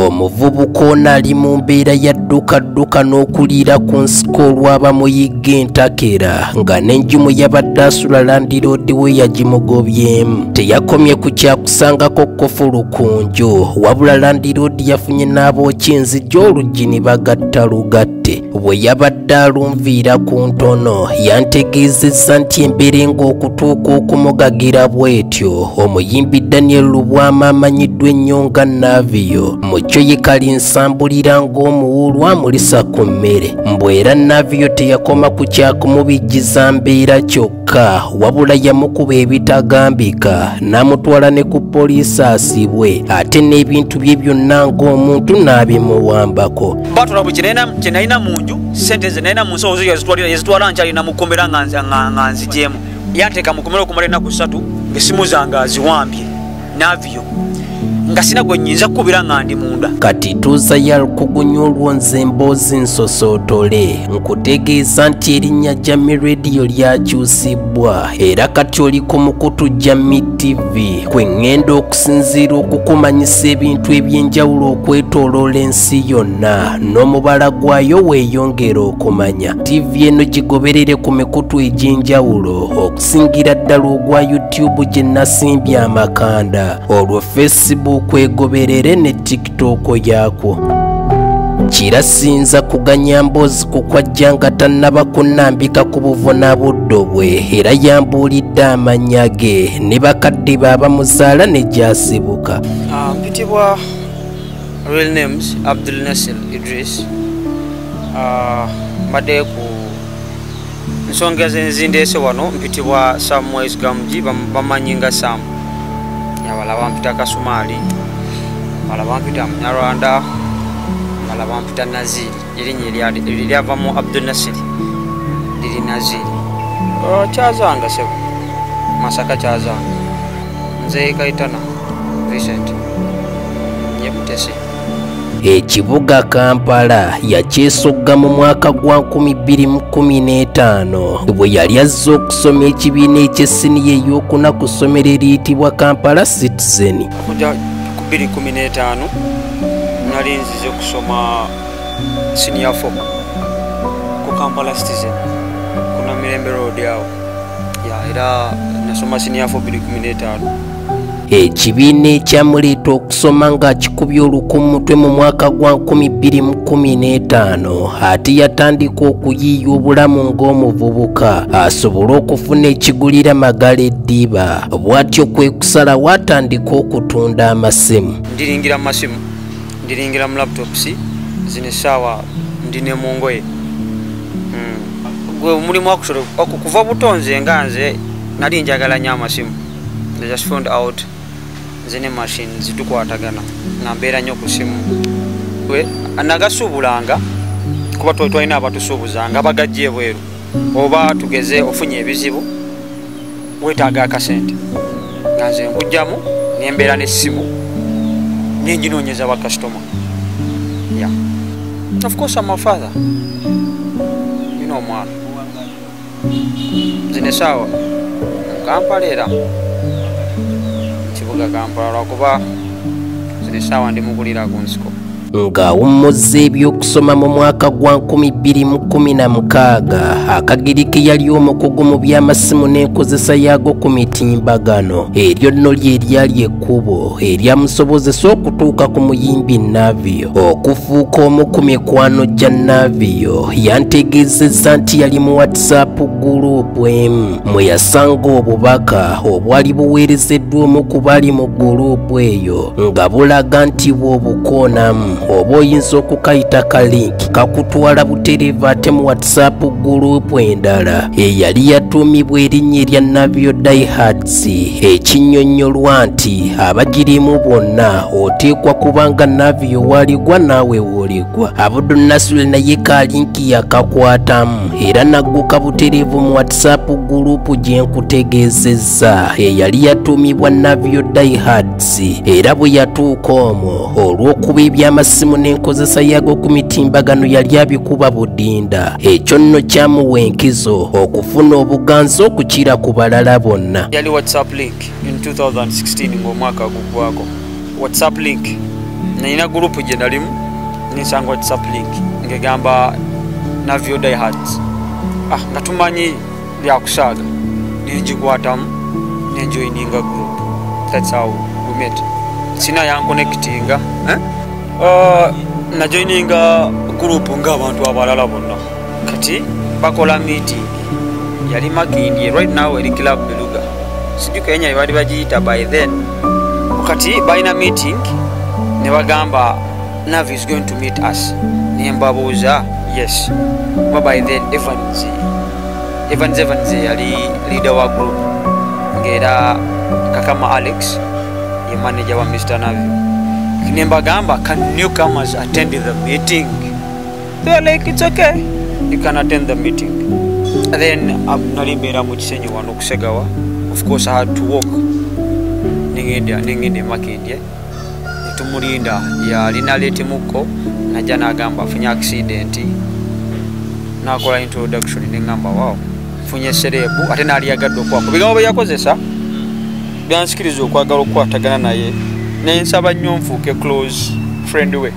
Omuvubuka ono ali mu mbeera ya ddukadduka n'okuliira ku nsiko olw'abamuyigga entakera, nga n'enjumu yabadde asula landiroodi we yagimugobyemu. Teyakomye ku kyakusangako kkofulu ku nju, wabula landiroodi yafunye n'abookya enzigi oluggi ne bagatta lugatte. Bwe yabadde alunviira ku ntono, yantegeezezza nti embeera ng'okutuuka okumugagira bw'etyo, omuyimbi Daniel Lubwama amanyiddwa ennyo nga Navio mu kyo ye kalinsambulira ng'omuwuulu amulisa ku mmere. Mbu era Navio teyakoma ku kyakumubijjiza mbeera kyokka, wabula yamukuba ebitagambika n'amutwala ne ku poliisi asibwe, ate n'ebintu bye byonna ng'omuntu n'abimuwambako. Batwala buli kye nalina mu nju, ssente ze nalina mu nsawo zo yazitwala nkyalina mu kkomera nga nzigyemu. Yanteeka mu kkomera okumala ennaku 3 ng'essimu zange aziwambye Navio, nga sina gwe nnyinza kukubira nga ndi munda. Kati tuuza yalukugunya olwo nze emboozi nsosootole, nkutegeeza nti erinnya Jammy Radio lyakyusibwa era kati oli ku mukutu Jammy TV kwe ŋŋenda okusinziira okukumanyisa ebintu eby'enjawulo okwetooloola ensi yonna n'omubala gwayo weeyongera okumanya. TV eno gigoberere ku mikutu egy'enjawulo okusingira ddala ogwa YouTube gye nasimbye amakanda, olwo Facebook kwegoberere ne TikTok yakwo. Kirasinza kuganya mboozi kukwajja nga tannaba kunnambika ku buvunabuddo bwe, era yambuulidde amannya ge ne bakadde be abamuzaala ne gy'asibuka. Mpitibwa real names Abdul Nasir Idris. Mbadde ku nsonga zenzindeese wano, mpitibwa Samwise Gamji, bamanyi nga Sam. Abalala bampita Kasumali, abalala bampita Munyarwanda, abalala bampita Naziri. Erinnya eryavamu Abdul Nasir liri Naziri. Kyazanga sebo, Masaka Kyazanga. Nze Kaitana Vincent Yebutesi. Ekibuga Kampala yakyesogga mu mwaka gwa 2015 bwe yali azze okusoma ekibiina eky'essiniya ey'okuna ku ssomero eriyitibwa Kampala Citizen. Okujja ku 2015 nali nzize okusoma senior 4 ku Kampala Citizen ku Namirembe Road awo. Era nasoma senior 4 2015. Ekibiina ekyamuleeta okusoma ng'akikubye olukumutwe mu mwaka gwa 2015 ate yatandika okuyiiya obulamu ng'omuvubuka asobole okufuna ekigulira magala eddiba, bw'atyo kwe kusalawo atandika okutunda amasimu. Ndiringira mu masimu, ndiringira mu laptops, zino essaawa ndi ne mu ngoye. Gwe omulimu okuva buto nze nga nze nali njagala nnyo amasimu. I just found out nze ne machine zitukwatagana nga mbeera nnyo ku simu. Nagasuubulanga kuba twalina abatusuubuzanga abagajja ebweru, oba tugeze ofunye ebizibu weetaaga akasente, nga nze nkugjamu ne mbeera n'essimu ne nginoonyeza bakasitoma. Yeah. Of course I'm a father. Nina omwana. Zino essaawa mu Kampala era kibuga Kampala, lwakuba zino essaawa ndi mugulira ku nsiko. Ng'awummuzza ebyokusoma mu mwaka gwa 2016, Akagiriki yali omukugu mu by'amasimu n'enkozesa yaago ku mitimbagano. Eryo nno lye lyali ekkubo eryamusobozesa okutuuka ku muyimbi Navio. Okufuuka omu ku mikwano gya Navio, yantegeezezza nti yali mu WhatsApp gurupu emu mwe yasanga obubaka obwali buweerezeddwa omu ku bali mu gurupu eyo nga bulaga nti bw'obukoonamu oba oyinza okukayita ka link kakutwala butereevu ate mu WhatsApp gurupu endala eyali yatuumibwa erinnya erya Navio Diehards, ekinnyonnyolwa nti abagirimu bonna oteekwa kubanga Navio waligwa naawe wooligwa. Abdul Nasir naye ka linki yakakwatamu era n'agguka butereevu mu WhatsApp gurupu gye nkutegeezezza eyali yatuumibwa Navio Diehards, era bwe yatuuka omwo olw'okuba ebyamasimu n'enkozesa yaago ku mitimbagano yali abikuba budinda, ekyo nno kyamuwa enkizo okufuna obuganzi okukira ku balala bonna. Yali WhatsApp link in 2016 ng'omwaka guggwako. WhatsApp link Nalina group gye nalimu nensanga WhatsApp link ngegamba Navio Diehards. Nga tumanyi byakusaaga, nenjikwatamu nenjoininga group. That's how we met. Sina yanconnectinga, eh? Najoininga group ng'abantu abalala bonna. Kati bakola meeting yali Makindye, right now eri Club Beluga, sijui Kenya bali bagiyita by then. Kati balina meeting ne bagamba Navi is going to meet us. Nembabuuza yes, but by then Evans yali leader wa group, ng'era Kakama Alex ye manager wa Mr. Navio. Nembagamba, can newcomers attend the meeting? They were like, it's okay, you can attend the meeting. And then nali mbeera mu Kisenyi wano okusegawa. Of course I had to walk nengenda Makindye, netumulinda. Yalina late muko, najja n'agamba afunye accident, nakola introduction nengamba wow, nfunye celeb. Ate naali yagadde okwako bigambo bye yakozesa byansikiriza okwagala okukwatagana naye, nensaba nnyo nfuuke close friend we.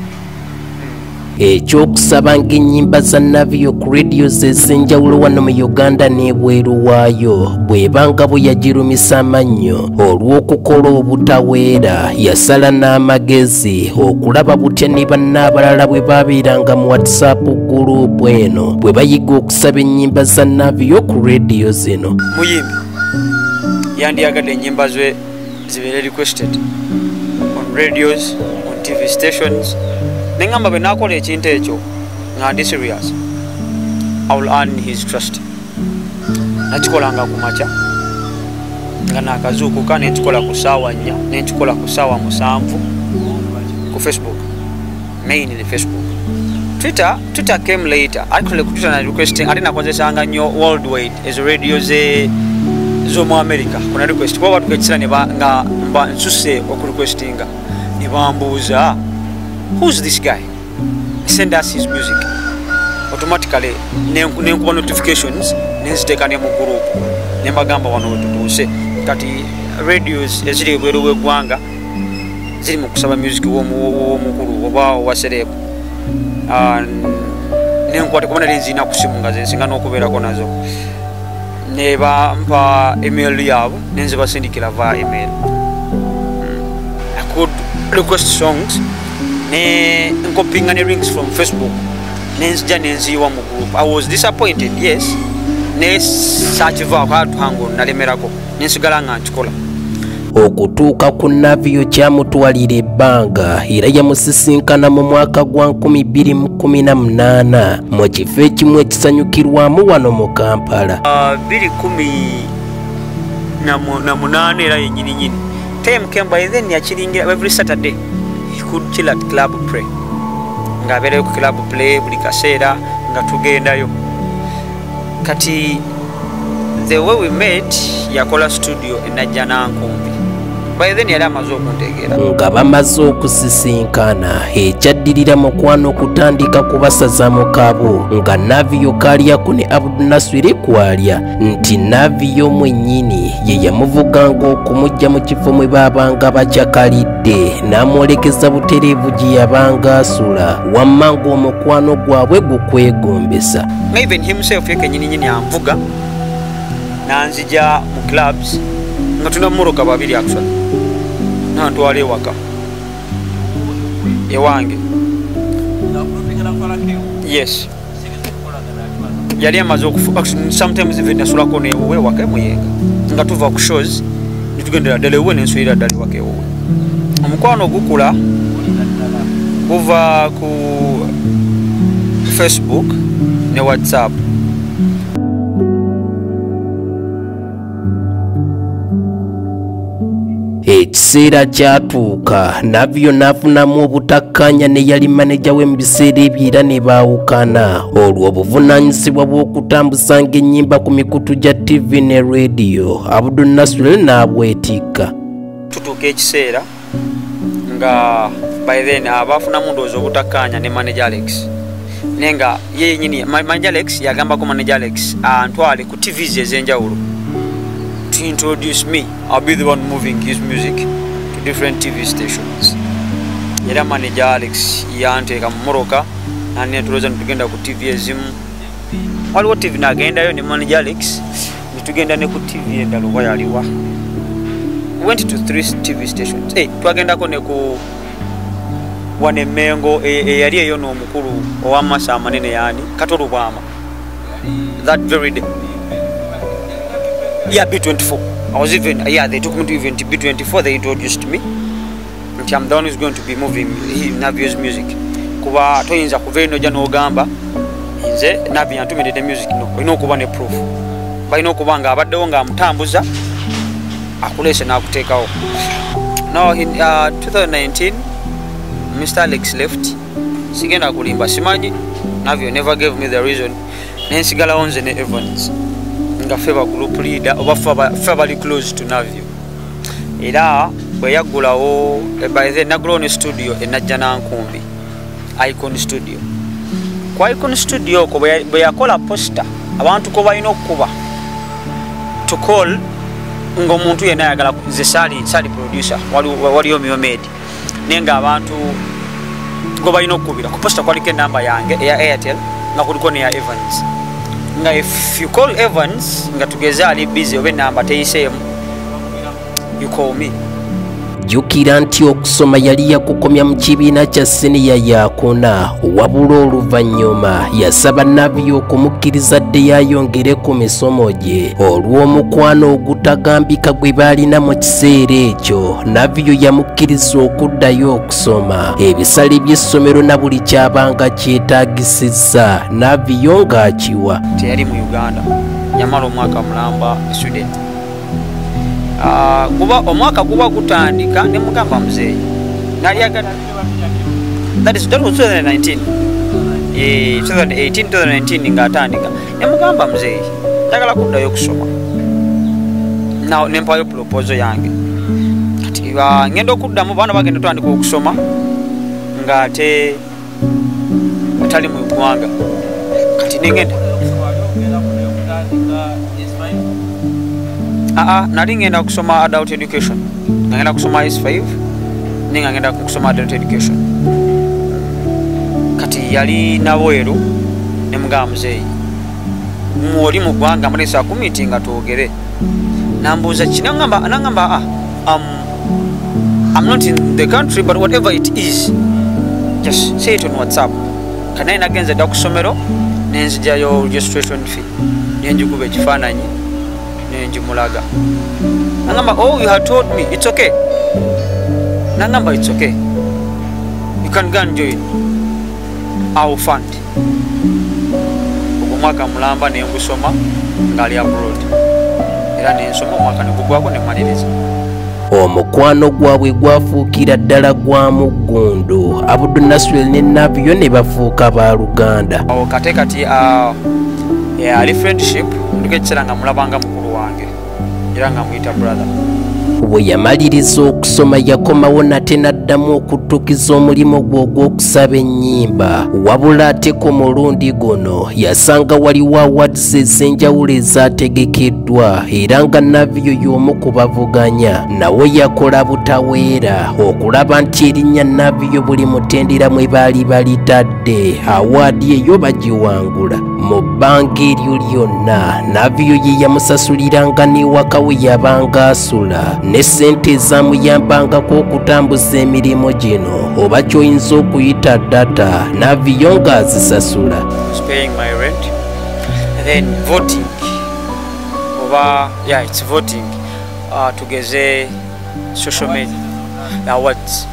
Ekyokusaba ng'ennyimba za Navio ku radios ez'enjawulo wano mu Uganda n'ebweru waayo bw'ebanga bwe yagirumisa amannyo olw'okukola obutaweera, yasala n'amagezi okulaba butya ne banne abalala bwe baabeeranga mu WhatsApp group eno bwe bayiga okusaba ennyimba za Navio ku radiyo zino. Muyimbi yandiyagadde ennyimba ze zibeere requested on radios, on TV stations. Nengamba bwe nakola ekintu ekyo nga ndi serious, I will earn his trust. Nakikolanga ku makya nga nakazuukuka, nenkikola ku ssaawa 4, nenkikola ku ssaawa 7 ku Facebook, mainly Facebook. Twitter came later. Actually ku Twitter na requesting, ate nakozesanga nnyo worldwide ezo radio z'omu America kuna request kuba batuka ekiseera nga mba nsuse okurequestinga ne bambuuza, who's this guy? Send us his music. Automatically nenkuba notifications nenziteeka ne mu group ne mbagamba wano wetutuuse. Kati radios eziri ebweru w'eggwanga ziri mu kusaba music w'omukulu oba owa celeb. Nenkwata kuba nali nzirina ku ssimu nga zensinga n'okubeerako nazo, ne bampa email yaabwe nenzibasindikira via email. I could request songs ne nkopinga ne links from Facebook nenzija nenziyiwa mu group. I was disappointed, yes, ne sakivaako atuhango nalemerako nensigala nga nkikola. Okutuuka ku Navio kyamutwalira ebbanga era yamusisinkana mu mwaka gwa 2018 mu kifo ekimu ekisanyukirwamu wano mu Kampala. 2018 era yennyini nyini. Time came by then yakiringira every Saturday he could chill at Club Play, ng'abeerayo ku Club Play buli kaseera nga tugendayo. Kati the way we met, yakola studio e Najjanankumbi. By then yali amaze okuntegeera. Nga bamaze okusisinkana, ekyaddirira mukwano kutandika kubasaza mu kabo nga Navio kalyako ne Abdunaswiri kwalya nti Navio mwennyini ye yamuvuganga okumujja mu kifo mwe baabanga bacakalidde n'amwolekeza butereevu gye yabanga asula, wamma ng'omukwano gwabwe gukwegombesa. Even himself ye kennyini nyini anvuga nanzija mu clubs nga tuna mmotoka babiri actually, nantwala ewaka ewange. Yes, yali amaze okufa. Sometimes even nasulako newuwe waka emuyenga nga tuva ku shows netugendera ddala ewuwe nensulira ddala ewaka ewuwe. Omukwano gukula kuva ku Facebook ne WhatsApp. Ekiseera kyatuuka Navio n'afunamu obutakkaanya ne yali maneja we mu biseera ebyo era ne baawukana olwo obuvunaanyizibwa bw'okutambuzanga ennyimba ku mikutu gya TV ne rediyo Abdunaswiri n'abwetikka. Tutuuka ekiseera nga by then abafunamu ndowooza obutakkaanya ne manager Alex, naye nga ye yennyini manager Alex yagambako manager Alex antwale ku TVs ez'enjawulo to introduce me. I'll be the one moving his music to different TV stations. Era manager Alex yanteeka mu mmotoka nanentuloza netugenda ku TV ezimu. Waliwo TV nagendayo ne manager Alex, netugenda ne ku TV endala oba yaliwa. We went to 3 TV stations. Twagendako ne ku wane Mengo eyali eyo n'omukulu ow'amaaso amanene yaani Kato Lubwama. That very day. Yeah, B24. I was even, yeah, they took me to event B24, they introduced me. Nti I'm the one who's going to be moving Navio's music. Kuba toyinza kuva eno ojja n'ogamba nze Navio yantumiridde music, no, olina okuba ne proof. Balina okuba nga abaddewo ng'amutambuza akuleese n'akuteekawo. Now in 2019 Mr. Alex left. Sigenda kulimba, simanyi. Navio never gave me the reason. Nensigalawo nze ne Evans nga ffe ba group leader oba ffe abali close to Navio. Era bwe yaggulawo, by then naggulawo ne studio e Najjanankumbi, Icon Studio. Ku Icon Studio okwo bwe yakola poster abantu ko balina okukuba to call ng'omuntu yenna ayagala. Nze saali producer, waliyo Miomed, naye ng'abantu go balina okukubira ku poster kwaliko enamba yange eya Airtel nga kuliko neya Evans, nga if you call Evans nga tugeze ali busy oba enamba teyiseemu, you call me. Jjukira nti okusoma yali yakukomya mu kibiina kya siniya yakuna, wabula oluvannyuma yasaba Navio okumukkiriza dde yayongere ku misomo gye olw'omukwano ogutagambika gwe baalina mu kiseera ekyo. Navio yamukkiriza okuddayo okusoma ebisale by'essomero na buli kyabanga kyetaagisizza, Navio ng'akiwa. Teyali mu Uganda, yamala omwaka mulamba student. Kuba omwaka guba gutandika ne mugamba muzeeyi nali that is that was 2019, 2018 2019 ng'atandika, ne mugamba muzeeyi njagala kuddayo okusoma. Now ne mpayo proposal yange. Kati ngenda okuddamu, baana bagenda otandika okusoma ng'ate atali mu ggwanga. Kati nengenda nali ngenda kusoma adult education, ngenda kusoma S5 ninga ngenda kusoma adult education. Kati yali nabweru ne mugamba muzeeyi mwoli mu ggwanga mulesa ku meeting nga twogere. Nambuuza ki, nangamba I'm not in the country, but whatever it is just say it on WhatsApp. Kanaye nagenze dda ku ssomero nenzigyayo registration fee nenjikuba ekifaananyi nenjimulaga. Nangamba, oh, you had told me, it's okay. Nangamba, it's okay, you can go and join, I will fund. Ogwo mwaka mulamba nengusoma ngali abroad, era nensoma omwaka negugwako nemaliriza. Omukwano gwabwe gwafuukira ddala gwa muggundu. Abdu Nasser ne Navio ne bafuuka baluganda. Awo kate kati ali friendship nduka ekiseera nga mulabanga mukulu wange era nga muyita brother. Bwe yamaliriza okusoma yakomawo nate n'addamu okuttukiza omulimu gwe ogw'okusaba ennyimba, wabula ate ku mulundi guno yasanga waliwo awards ez'enjawulo ezaategekeddwa era nga Navio y'omu ku bavuganya. Nawe yakola butaweera okulaba nti erinnya Navio buli mutendera mwe baali balitadde awaadi eyo bagiwangula. Mu bbanga eryo lyonna Navio ye yamusasuliranga n'ewaka we yabanga asula ne ssente ezamuyambangako okutambuza emirimu gino oba ky'oyinza okuyita data, Navio ng'azisasula. Paying my rent, then voting oba yeah, it's voting tugeze social media awards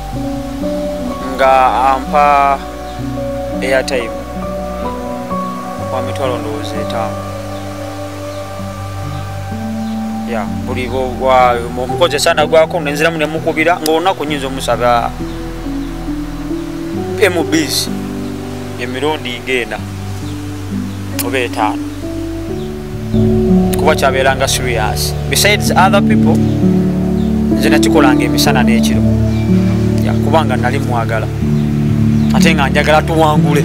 nga ampa airtime wa mitwalo ndowooza 5. Yeah, buli omukozesa nagwako nenziramu nemukubira ng'olunaku nyinza omusaba MBs emirundi ng'ena oba 5 kuba kyabeeranga serious. Besides other people, nze nakikolanga emisana n'ekiro kubanga nali mwagala ate nga njagala tuwangule.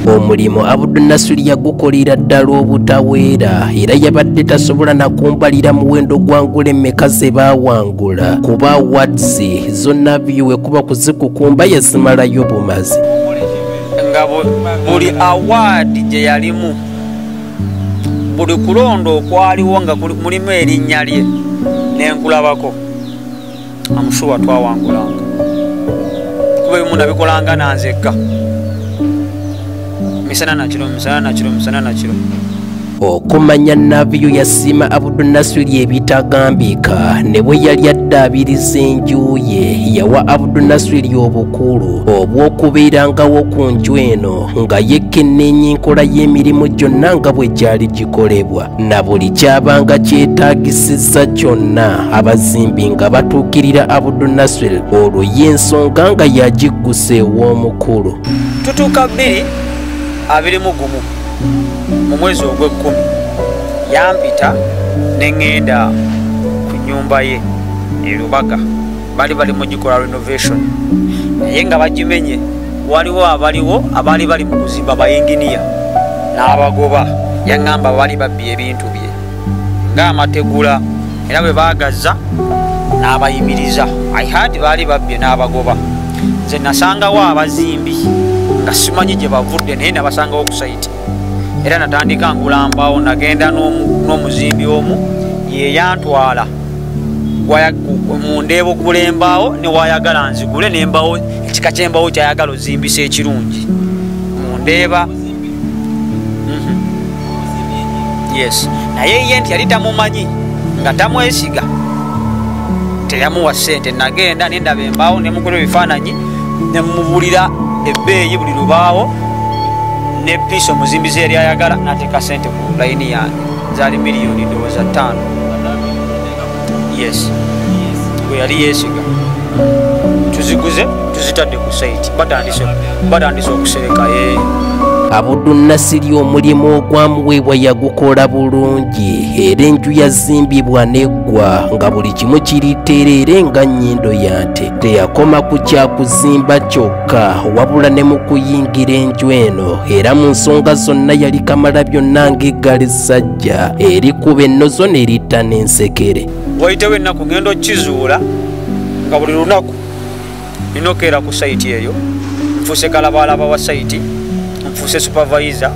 Omulimu Abdunasir yagukolera ddala obutaweera, era yabadde tasobola nakumbalira muwendo gwa ngule mmeka ze baawangula, kuba awards zonna biwe kuba kuzikukumba yazimalayo bumazi. Nga buli award gye yalimu, buli kulonda okwaliwo nga mulimu erinnya lye nenkulabako, amushuwa twawangulanga, kuba ebimu nabikolanga nanzekka misana nakiro, misana nakiro, misana nakiro. Okumanya Navio yasiima Abdunasir ebitagambika, ne bwe yali addaabiriza enju ye yawa Abdunasir obukulu obw'okubeerangawo ku nju eno nga yekenneenya enkola y'emirimu gyonna nga bwe gyali gikolebwa, na buli kyabanga kyetaagisizza kyonna abazimbi nga batuukirira Abdunasir, olwo y'ensonga nga yagiggusa ew'omukulu. Tutuuka 2021 mu mwezi ogw'ekkumi yampita ne ŋŋenda ku nnyumba ye e Lubaga. Bali bali mu gikola renovation, naye nga bagimenye. Waliwo abaliwo abaali bali mu kuzimba bayinginiya n'abagoba. Yaŋŋamba bali babbye ebintu bye ng'amategula, era bwe baagazza n'abayimiriza. I heard baali babbye n'abagoba. Nze nasangawo abazimbi nga simanyi gye bavudde, naye nabasangawo ku site. Era natandika ngula mbaawo, nagenda n'omuzimbi omu yeyantwala mu ndeeba okugula embaawo, ne wayagala nzigule n'embaawo, ekika ky'embaawo kyayagala ozimbisa ekirungi mu ndeeba. Yes, naye ye nti yali tamumanyi nga tamwesiga, teyamuwa ssente. Nagenda ne ndaba embaawo ne mukola ebifaananyi ne mubulira ebbeeyi buli lubaawo ne piisi omuzimbizi yali ayagala, n'ateeka ssente ku layini yange, zaali miliyoni ndowooza 5. Yes, gwe yali yeesiga. Tuziguze tuzitadde ku site, batandise okusereka. Abdunasir omulimu ogwamuweebwa yagukola bulungi, era enju yazimbibwa n'eggwa nga buli kimu kiri tereere nga nnyindo ya nte. Teyakoma ku kyakuzimba kyokka, wabula ne mu kuyingira enju eno, era mu nsonga zonna yali kamala byonna ng'eggaali essajja erikuba ennozo n'eritta n'ensekere. Wayitewo ennaku ngenda okukizuula nga buli lunaku nina okukeera ku sayiti eyo, nfuuse kalabaalaba wa sayiti, nfuuse supervisor,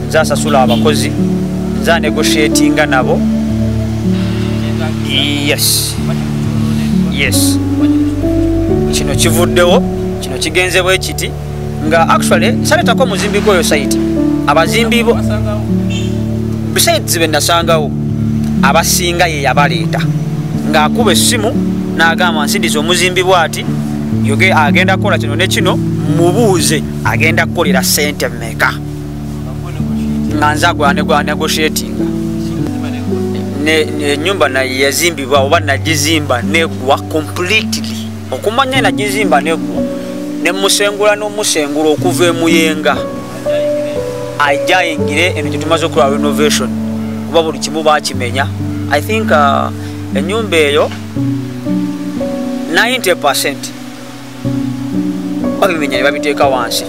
nze asasula abakozi, nze anegotiatinga nabo. Yes, yes, kino kivuddewo, kino kigenze bwe kiti, nga actually saleetako omuzimbiko oyo sayiti. Abazimbi bo besides be nasangawo abasinga ye yabaleeta, ng'akuba essimu n'agamba nsindiza omuzimbi bw'ati, yoge agenda kukola kino ne kino, mubuuze agenda kukolera ssente mmeka, nga nze agwa negotiatinga. Ennyumba yazimbibwa oba nagizimba neggwa completely. Okumanya nagizimba neggwa, ne musengula n'omusengula okuva e Muyenga ajja ayingire eno gye tumaze okukola renovation, kuba buli kimu baakimenya. I think ennyumba eyo 90% babimenya ne babiteeka wansi,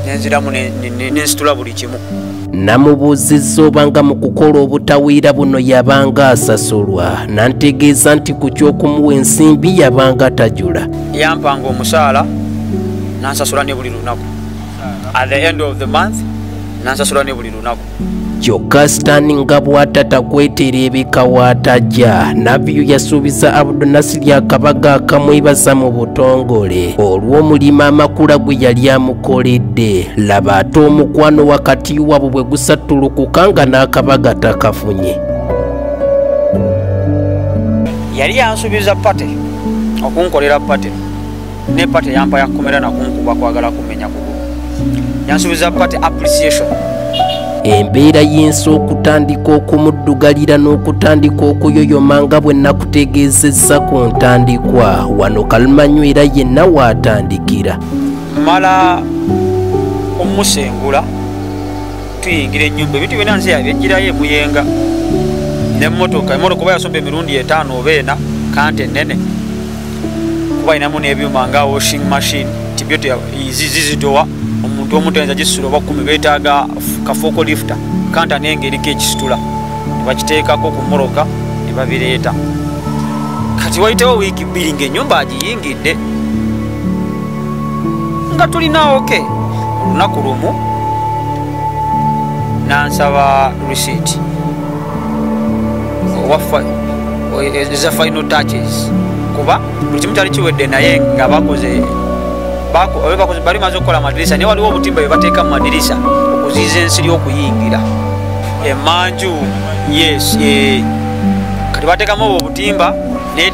nenziramu nensitula buli kimu. Namubuuzizza obanga mu kukola obutaweera buno yabanga asasulwa, n'antegeeza nti ku ky'okumuwa ensimbi yabanga tajula. Yampanga omusaala n'ansasula ne buli lunaku. At the end of the month n'ansasula ne buli lunaku. Kyokka Sitaani nga bw'atata kwetereebeka w'atajja, Navio yasuubiza Abdunasir akabaga akamwebaza mu butongole olw'omulimu amakula gwe yali amukoledde. Laba ate omukwano wakati waabwe bwe gusattulukuka nga n'akabaga takafunye. Yali yansuubiza pate, okunkolera pate, ne pate yampa yakumera nakunkuba kwagala kumenya kugulu. Yansuubiza pate appreciation. Embeera y'ensi okutandika okumuddugalira n'okutandika okuyoyoma nga bwe nakutegeezezza ku ntandikwa, wano Kalumanywera yenna waatandikira. Mala omusengula tuyingira ennyumba, ebintu byonna nze yabyeggyirayo e Muyenga n'emmotoka. Emmotoka oba yasomba emirundi 5 oba 4 kante ennene, kuba ayinamu n'ebyuma nga washing machine. Tibyo zizitowa omuntu omu tayinza gisitula oba 10 beetaaga kafooko lifta kanta n'engeriko ekisitula ne bakiteekako ku mmotoka ne babireeta. Kati wayitewo wiiki 2 ng'ennyumba agiyingidde nga tulina oke. Olunaku lumu nansaba receipt eza final touches, kuba buli kimu kyali kiwedde naye nga bakoze bali maze okukola amadirisa, naye waliwo obutimba bwe bateeka mu madirisa okuziyiza ensiri okuyingira emanju. Yes, kati bateekamu obwo obutimba naye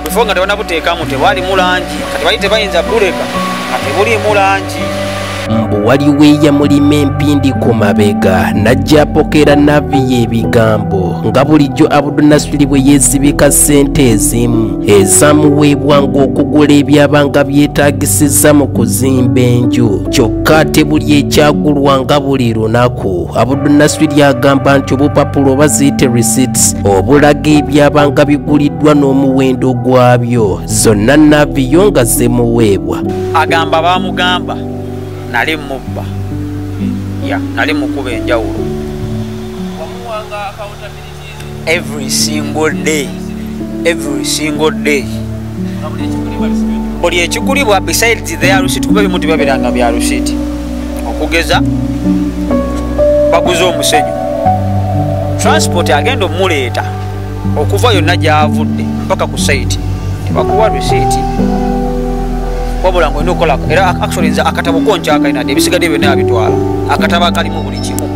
before nga tebanabuteekamu tebwalimu langi, kati bali tebayinza buleka nga tebulimu langi. Mbu waliwo eyamulima empindi ku mabega n'ajja apokera Navio ebigambo nga bulijjo Abdunasiri bwe yeesibika ssente ezimu ezamuweebwanga okugula ebyabanga byetaagisizza mu kuzimba enju, kyokka ate buli ekyagulwanga buli lunaku. Abdunasiri agamba nti obupapula oba ziyite receipts obulaga ebyabanga biguliddwa n'omuwendo gwabyo zonna Navio nga zimuweebwa. Agamba baamugamba nali mubba, ya nali mukuba enjawulo every single day, every single day buli ekigulibwa besides their receipt, kuba ebimu tebabiranga bya receipt. Okugeza baguze omusenyu, transport agenda omuleeta okuva yonna gy'avudde mpaka ku site tebakuwa receipt, wabula ng'olina okukola. Era actually nze akatabo ko nkyakalinadde, ebisigadde byonna abitwala. Akatabo akalimu buli kimu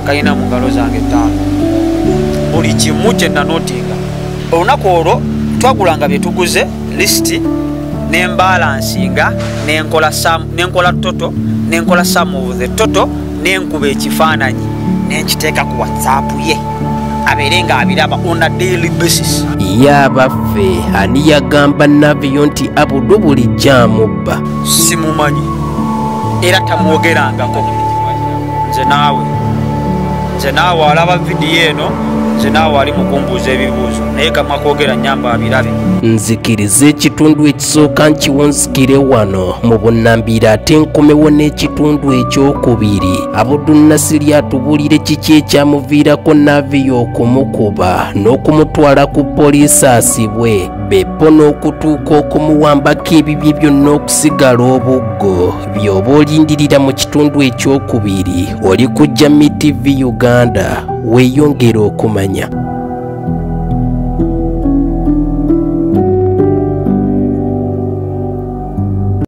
kalina mu ngalo zange 5, buli kimu kye nanotinga. Olunaku olwo twagulanga bye tuguze lisiti nembalansinga nenkola toto, nenkola sum of the toto, nenkuba ekifaananyi nenkiteeka ku WhatsApp ye abeere nga abiraba on a daily basis. Ye abaffe ani yagamba Navio nti Abudu bulijjo amubba? Simumanyi era tamwogerangako. Nze naawe alaba vidiyo eno, nze naawe ali mu kumbuuza ebibuuzo, naye kamwa kwogera nnyamba abirabe. Nzikirize ekitundu ekisooka nkiwunzikire wano mu bunnambiro ate nkomewo n'ekitundu ekyokubiri. Abdunasiri atubuulire kiki ekyamuviirako Navio okumukuba n'okumutwala ku poliisi asibwe, beppo n'okutuuka okumuwambako ebibye byonna okusigala obuggo. By'oba olindirira mu kitundu ekyokubiri. Oli ku Jamii TV Uganda, weeyongere okumanya.